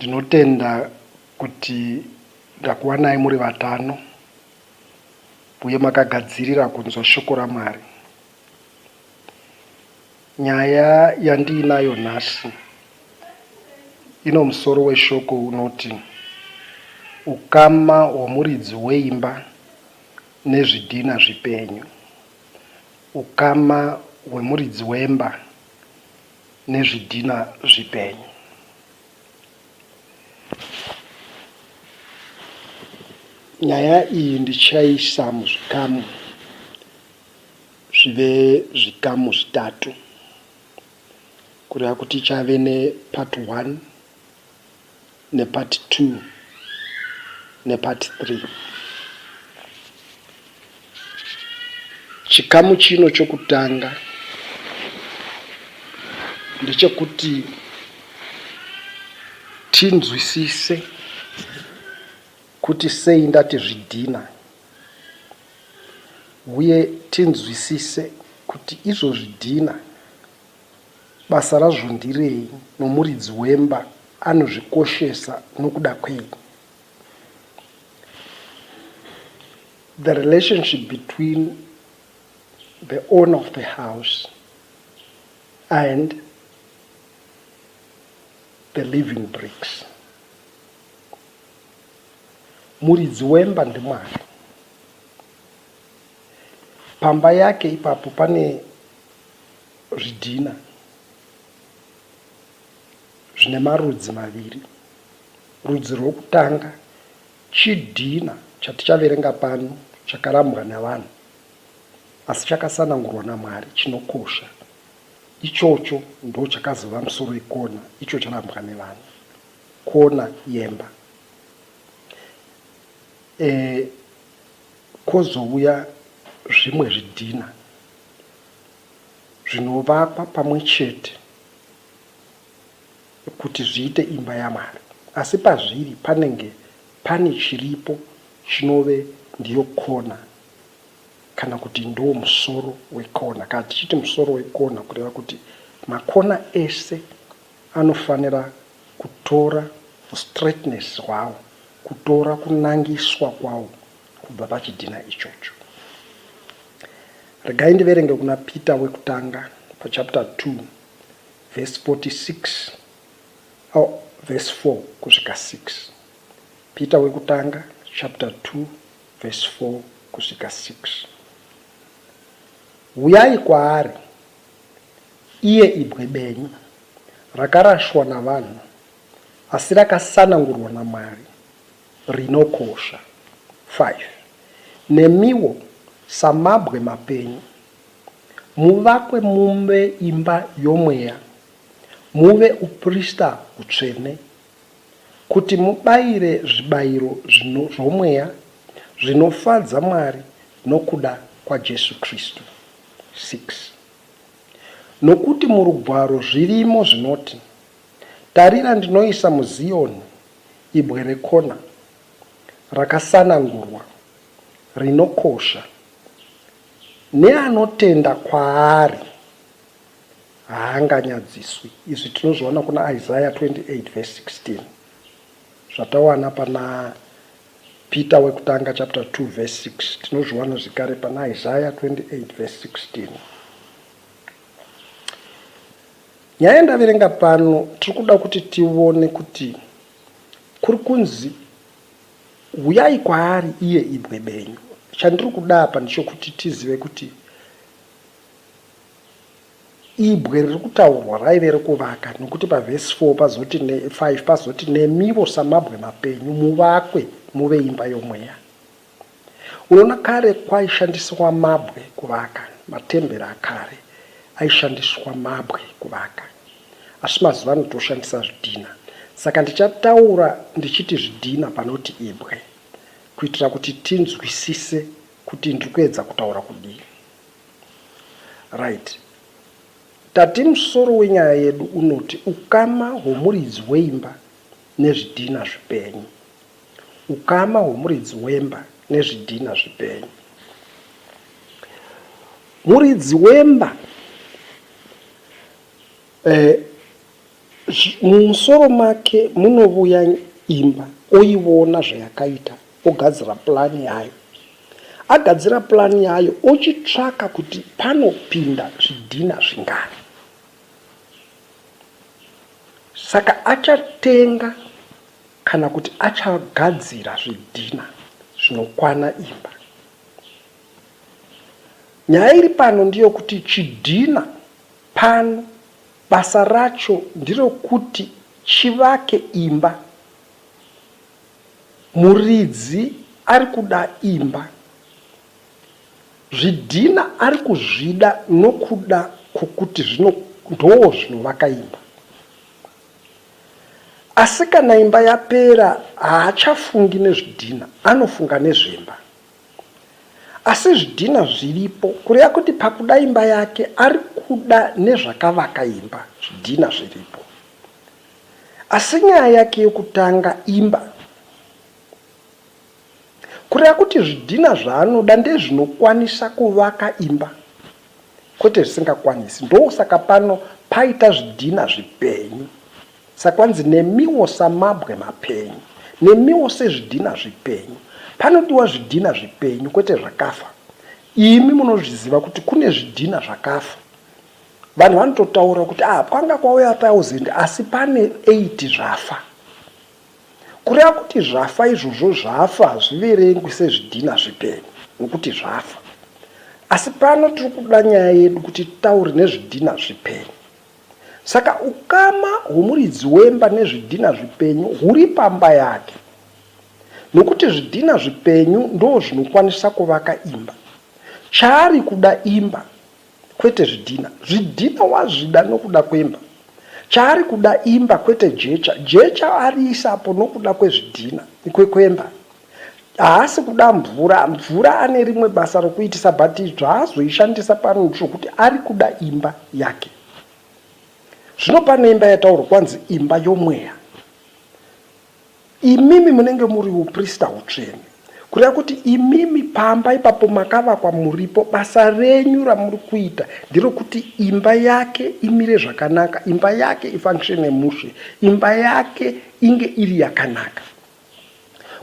Ndinotenda kuti ndakuwanai muri vatano uye makagadzirira kunzwa shoko raMwari. Nyaya yandiinayo nhasi ino musoro weshoko unoti Ukama hwomuridzi weimba nezvidhina zvipenyu. Ukama hwemuridzi wemba nezvidhina zvipenyu. Nyaya iyi ndichaisa muzvikamu zvive zvikamu zvitatu kureva kuti ichave nepart 1 nepart 2 nepart 3. Chikamu chino chokutanga ndechekuti tinzwisise kuti sei ndati zvidhina uye tinzwisise kuti izvo zvidhina basa razvo ndirei nomuridzi wemba anozvikoshesa nokuda kwei. The relationship between the owner of the house and the living bricks. Muridzi wemba ndiMwari. Pamba yake ipapo pane zvidhina zvine marudzi maviri. Rudzi rwokutanga chidhina chatichaverenga pano chakarambwa navanhu asi chakasanangurwa naMwari chinokosha. Ichocho ndochakazova musoro wekona icho charambwa nevanhu. Kona yemba. E, kozouya zvimwe zvidhina zvinovakwa pamwe chete kuti zviite imba yaMwari. Asi pazviri panenge pane chiripo chinove ndiyo kona kana kuti ndiwo musoro wekona. Kana tichiti musoro wekona kureva kuti makona ese anofanira kutora hustraightness hwawo, kutora kunangiswa kwawo kubva pachidhina ichocho. Regai ndiverenge kuna Peter wekutanga pachapter 2 verse 46 oh, verse 4 kusvika 6. Peter wekutanga chapter 2 verse 4 kusvika 6. Huyai kwaari Iye ibwe benyu, rakarashwa navanhu, asi rakasanangurwa naMwari, rinokosha. 5 nemiwo, samabwe mapenyu, muvakwe muve imba yomweya, muve uprista hutsvene, kuti mubayire zvibayiro zvomweya zvinofadza Mwari nokuda kwaJesu Kristu. 6 Nokuti muRugwaro zvirimo zvinoti, Tarira ndinoisa muZiyoni ibwe rekona, rakasanangurwa, rinokosha, neanotenda kwaari haanganyadziswi. Izvi tinozviwana kuna Isaya 28 vhesi 16, zvatawana pana Peter wekutanga chapter 2 verse 6 tinozviwana zvekare pana Isaiah 28 verse 16. Nyaya yandaverenga pano tiri kuda kuti tione kuti kuri kunzi huyai kwaari iye ibwe benyu. Chandiri kuda apa ndechokuti tizive kuti Ibwe riri kutaurwa raive rekuvaka nokuti pavhesi 4 pazoti ne, 5 pazoti nemivo samabwe mapenyu muvakwe muve imba yomweya. Unoona kare kwaishandiswa mabwe kuvaka, matemberi akare aishandiswa mabwe kuvaka. Asi mazuva ano toshandisa zvidhina. Saka ndichataura ndichiti zvidhina panoti ibwe kuitira kuti tinzwisise kuti ndiri kuedza kutaura kudii. Right. Tati musoro wenyaya yedu unoti ukama hwomuridzi weimba nezvidhina zvipenyu. Ukama hwomuridzi wemba nezvidhina zvipenyu. Muridzi wemba eh, Mumusoro make munovuya imba oivona zvayakaita ogadzira plan yayo. Agadzira plan yayo ochitsvaka kuti panopinda zvidhina zvingani. Saka achatenga kana kuti achagadzira zvidhina zvinokwana imba. Nyaya iri pano ndeyokuti chidhina pano basa racho nderokuti chivake imba. Muridzi ari kuda imba. Zvidhina ari kuzvida nokuda kwokuti zvino ndoo zvinovaka imba. Asi kana imba yapera haachafungi nezvidhina, anofunga nezvemba. Asi zvidhina zviripo, kureva kuti pakuda imba yake ari kuda nezvakavaka imba, zvidhina zviripo. Asi nyaya yake yokutanga imba. Kureva kuti zvidhina zvaanoda ndezvinokwanisa kuvaka imba kwete zvisingakwanisi. Ndosaka pano paita zvidhina zvipenyu. Saka kwanzi nemiwo samabwe mapenyu, nemiwo sezvidhina zvipenyu. Panodiwa zvidhina zvipenyu kwete zvakafa. Imi munozviziva kuti kune zvidhina zvakafa. Vanhu vanototaura kuti ah, kwanga kwauya 1000 asi pane 8 zvafa. Kureva kuti zvafa izvozvo zvafa hazviverengwi sezvidhina zvipenyu nokuti zvafa. Asi pano tiri kuda nyaya yedu kuti titaure nezvidhina zvipenyu. Saka ukama hwomuridzi wemba nezvidhina zvipenyu huri pamba yake. Nokuti zvidhina zvipenyu ndozvinokwanisa kuvaka imba. Chaari kuda imba kwete zvidhina. Zvidhina wazvida nokuda kwemba. Chaari kuda imba kwete jecha. Jecha ariisapo nokuda kwezvidhina, kwemba. Haasi kuda mvura. Mvura ane rimwe basa rokuitisa but zvaazoishandisa pano ndezvokuti ari kuda imba yake. Zvino pane imba yataurwa kwanzi imba yomweya. Imimi munenge muri uprista hutsvene. Kureva kuti imimi pamba ipapo makavakwa muripo, basa renyu ramuri kuita nderokuti imba yake imire zvakanaka, imba yake ifunctione mushe, imba yake inge iri yakanaka.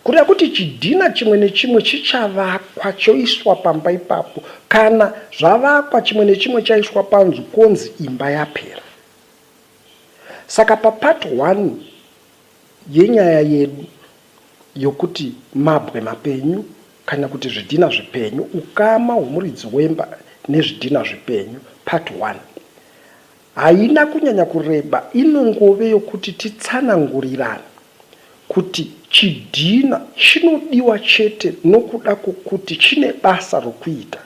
Kureva kuti chidhina chimwe nechimwe chichavakwa choiswa pamba ipapo. Kana zvavakwa chimwe nechimwe chaiswa panzu konzi imba yapera. Saka papart 1 yenyaya yedu yokuti mabwe mapenyu kana kuti zvidhina zvipenyu, ukama hwomuridzi wemba nezvidhina zvipenyu, part 1 haina kunyanya kureba inongove yokuti titsanangurirane kuti chidhina chinodiwa chete nokuda kwokuti chine basa rokuita.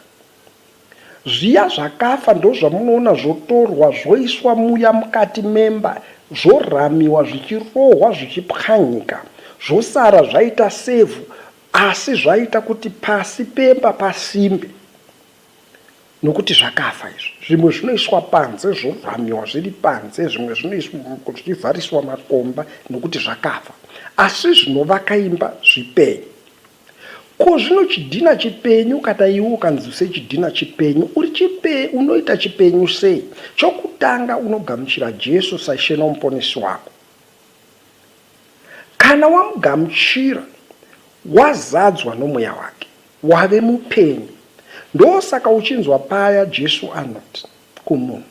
Zviya zvakafa ndozvamunoona zvotorwa zvoiswa muya mukati memba zvoramiwa zvichirohwa zvichipwanyika zvosara zvaita sevhu asi zvaita kuti pasi pemba pasimbe nokuti zvakafa izvi. Zvimwe zvinoiswa panze zvoramiwa zviri panze zvimwe zvinoiswa zvichivhariswa makomba nokuti zvakafa asi zvinovaka imba zvipenyu. Ko zvino chidhina chipenyu kana iwe ukanzi sechidhina chipenyu uri chipe unoita chipenyu sei? Chokutanga unogamuchira Jesu saIshe noMuponesi wako. Kana wamugamuchira wazadzwa nomweya wake, wave mupenyu. Ndosaka uchinzwa paya Jesu anoti kumunhu,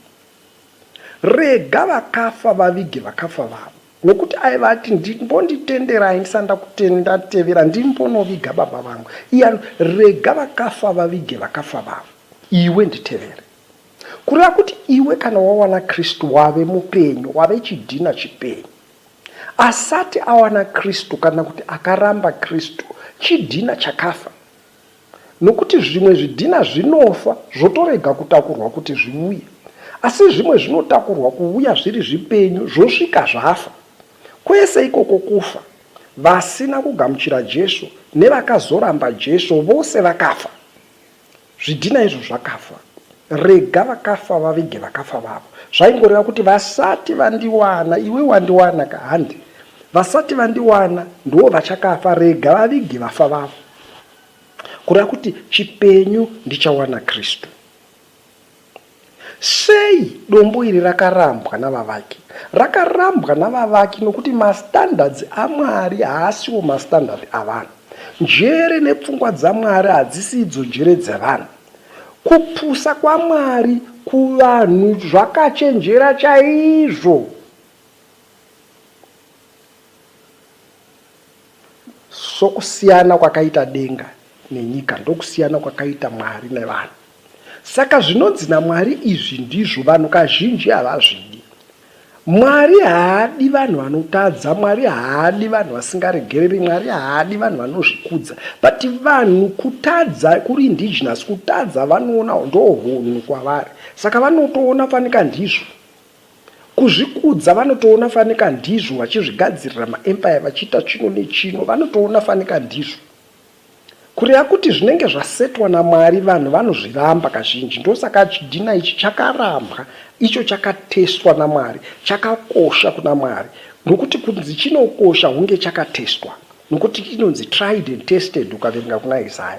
Rega vakafa vavige vakafa vavo. Nokuti aiva ati, Ndimbonditenderai ndisati ndatevera ndimbonoviga baba vangu. Iye anoti, Rega vakafa vavige vakafa vavo, iwe nditevere. Kureva kuti iwe kana wawana Kristu wave mupenyu, wave chidhina chipenyu. Asati awana Kristu kana kuti akaramba Kristu, chidhina chakafa. Nokuti zvimwe zvidhina zvinofa zvotorega kutakurwa kuti zviuye, asi zvimwe zvinotakurwa kuuya zviri zvipenyu zvosvika zvafa. Kwese ikoko kufa. Vasina kugamuchira Jesu nevakazoramba Jesu vose vakafa. Zvidhina izvo zvakafa. Rega vakafa vavige vakafa vavo. Zvaingoreva kuti vasati vandiwana, iwe wandiwana ka handi. Vasati vandiwana ndivo vachakafa, rega vavige vafa vavo. Kureva kuti chipenyu ndichawana Kristu. Sei dombo iri rakarambwa navavaki? Rakarambwa navavaki nokuti mastandards aMwari haasiwo mastandard avanhu. Njere nepfungwa dzaMwari hadzisi idzo njere dzevanhu. Kupusa kwaMwari kuvanhu zvakachenjera chaizvo. Sokusiyana kwakaita denga nenyika ndokusiyana kwakaita Mwari nevanhu. Saka zvinonzi naMwari izvi ndizvo vanhu kazhinji havazvidi. Mwari haadi vanhu vanotadza, Mwari haadi vanhu vasingaregereri, Mwari haadi vanhu vanozvikudza. But vanhu kutadza kuri indigenous, kutadza vanoona ndohunhu kwavari. Saka vanotoona fanika ndizvo. Kuzvikudza vanotoona fanika ndizvo vachizvigadzirira maempire vachiita chino nechino vanotoona fanika ndizvo. Kureva kuti zvinenge zvasetwa naMwari vanhu vanozviramba kazhinji ndosaka chidhina ichi chakarambwa icho chakatestwa naMwari chakakosha kuna Mwari nokuti kunzi chinokosha hunge chakatestwa nokuti inonzi tried and tested ukaverenga kuna Isaya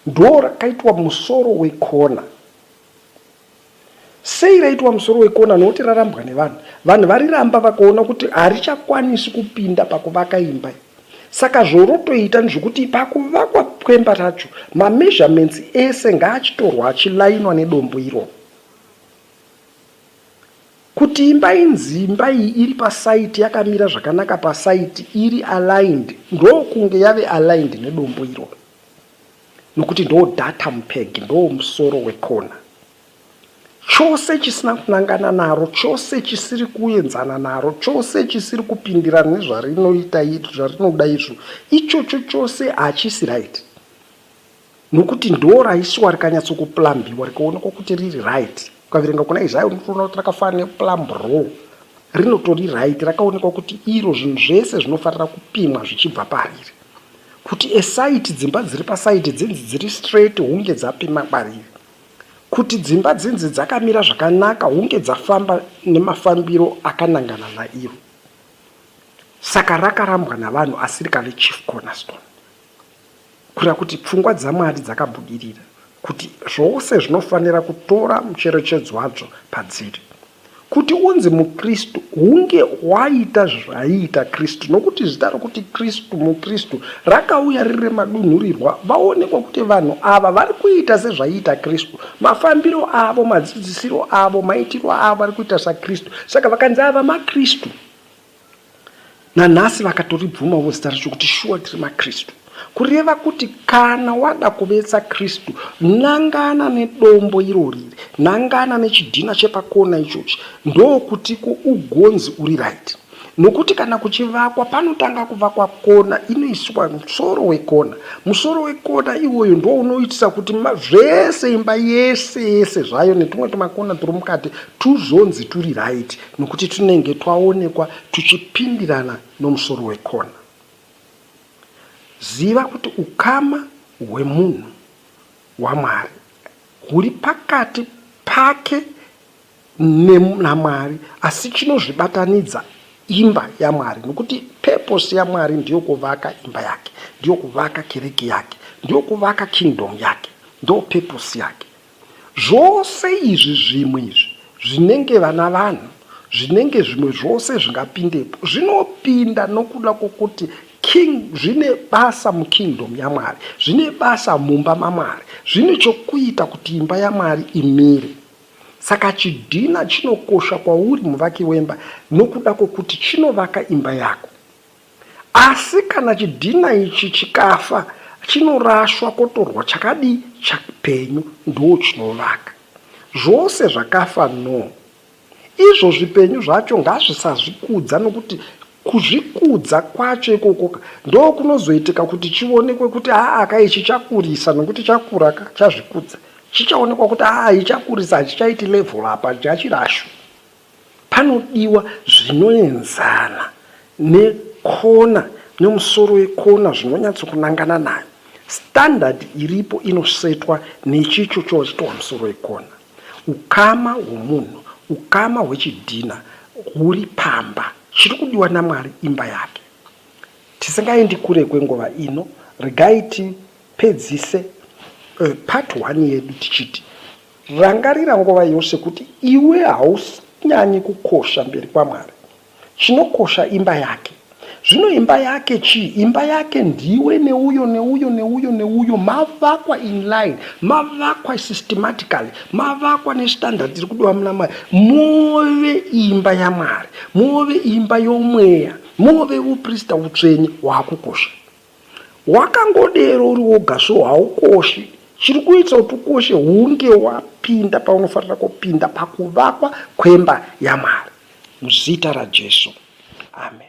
ndo rakaitwa musoro wekona Sei raitwa musoro wekona nokuti rarambwa nevanhu. Vanhu variramba vakaona kuti harichakwanisi kupinda pakuvaka imba iyi. Saka zvorotoita ndezvekuti pakuvakwa kwemba racho mameasurements ese ngaachitorwa achilainwa nedombo iroro. Kuti imba inzi imba iyi iri pasaiti yakamira zvakanaka pasaiti iri aligned ndokunge yave aligned nedombo iroro. Nokuti ndo datum peg ndo musoro wekona. Chose chisina kunangana naro, chose chisiri kuenzana naro, chose chisiri kupindirana nezvarinoita zvarinoda izvo, ichocho chose hachisi right. Nokuti ndo raisiwa rikanyatsokuplambiwa rikaonekwa kuti riri right. Ukaverenga kuna Isaiah unotoona kuti rakafanana neplumb roll. Rinotori right rakaonekwa kuti iro zvinhu zvese zvinofanira kupimwa zvichibva pariri. Kuti a site dzimba dziri pasite dzinzi dziri straight hunge dzapima kwariri. Kuti dzimba dzinzi dzakamira zvakanaka hunge dzafamba nemafambiro akanangana nairo. Saka rakarambwa navanhu asi rikave chief cornerstone. Kureva kuti pfungwa dzaMwari dzakabudirira kuti zvose zvinofanira kutora mucherechedzo wadzo padziri. Kuti unzi muKristu hunge waita zvaiita Kristu, nokuti zita rokuti Kristu, muKristu, rakauya riri remadunhurirwa, vaonekwa kuti vanhu ava vari kuita sezvaiita Kristu. Mafambiro avo, madzidzisiro avo, maitiro avo vari kuita saKristu. Saka vakanzi ava maKristu. Nanhasi vakatoribvumavo zita racho kuti shuwa tiri maKristu. Kureva kuti kana wada kuvetsa Kristu, nangana nedombo irori iri, nangana nechidhina chepakona ichochi, ndokutiko ugonzi uri right. Nokuti kana kuchivakwa panotanga kuvakwa kona inoiswa musoro wekona. Musoro wekona iwoyo ndounoitisa kuti zvese imba yese yese zvayo netumwe tumakona turi mukati tuzonzi turi right. Nokuti tunenge twaonekwa tuchipindirana nomusoro wekona. Ziva kuti ukama hwemunhu waMwari huri pakati pake naMwari, asi chinozvibatanidza imba yaMwari, nokuti purpose yaMwari ndiyo kuvaka imba yake, ndiyo kuvaka kereke yake, ndiyo kuvaka kingdom yake, ndo purpose yake. Zvose izvi zvimwe izvi zvinenge vana vanhu, zvinenge zvimwe zvose zvingapindepo, zvinopinda nokuda kwokuti king zvine basa mukingdom yaMwari, zvine basa mumba maMwari, zvine chokuita kuti imba yaMwari imire. Saka chidhina chinokosha kwauri muvaki wemba nokuda kwokuti chinovaka imba yako. Asi kana chidhina ichi chikafa chinorashwa kotorwa chakadii chapenyu ndochinovaka. Zvose zvakafa no. Izvo zvipenyu zvacho ngazvisazvikudza nokuti kuzvikudza kwacho ikokoka ndokunozoitika kuti chionekwe kuti aa ka ichi chakurisa nokuti chakura ka chazvikudza. Chichaonekwa kuti aa ichi chakurisa hachichaiti level apa ngachirashwe. Panodiwa zvinoenzana nekona nemusoro wekona zvinonyatsokunangana nayo. Standard iripo inosetwa nechicho choitwa musoro wekona. Ukama hwomunhu, ukama hwechidhina huri pamba. Chiri kudiwa naMwari imba yake. Tisingaendi kure kwenguva ino, regai tipedzise uh, part 1 yedu tichiti. Rangarira nguva yose kuti iwe haunyanyi kukosha mberi kwaMwari. Chinokosha imba yake. Zvino imba yake chii? Imba yake ndiwe neuyo neuyo neuyo neuyo mavakwa in line, mavakwa systematically, mavakwa nestandard iri kudiwa muna Mwari. Move imba yaMwari, move imba yomweya, move uprista utsvene hwakukosha. Wakangodero uri woga so haukoshi. Chiri kuitisa kuti ukoshe hunge wapinda paunofanira kupinda pakuvakwa kwemba yaMwari. Muzita raJesu. Amen.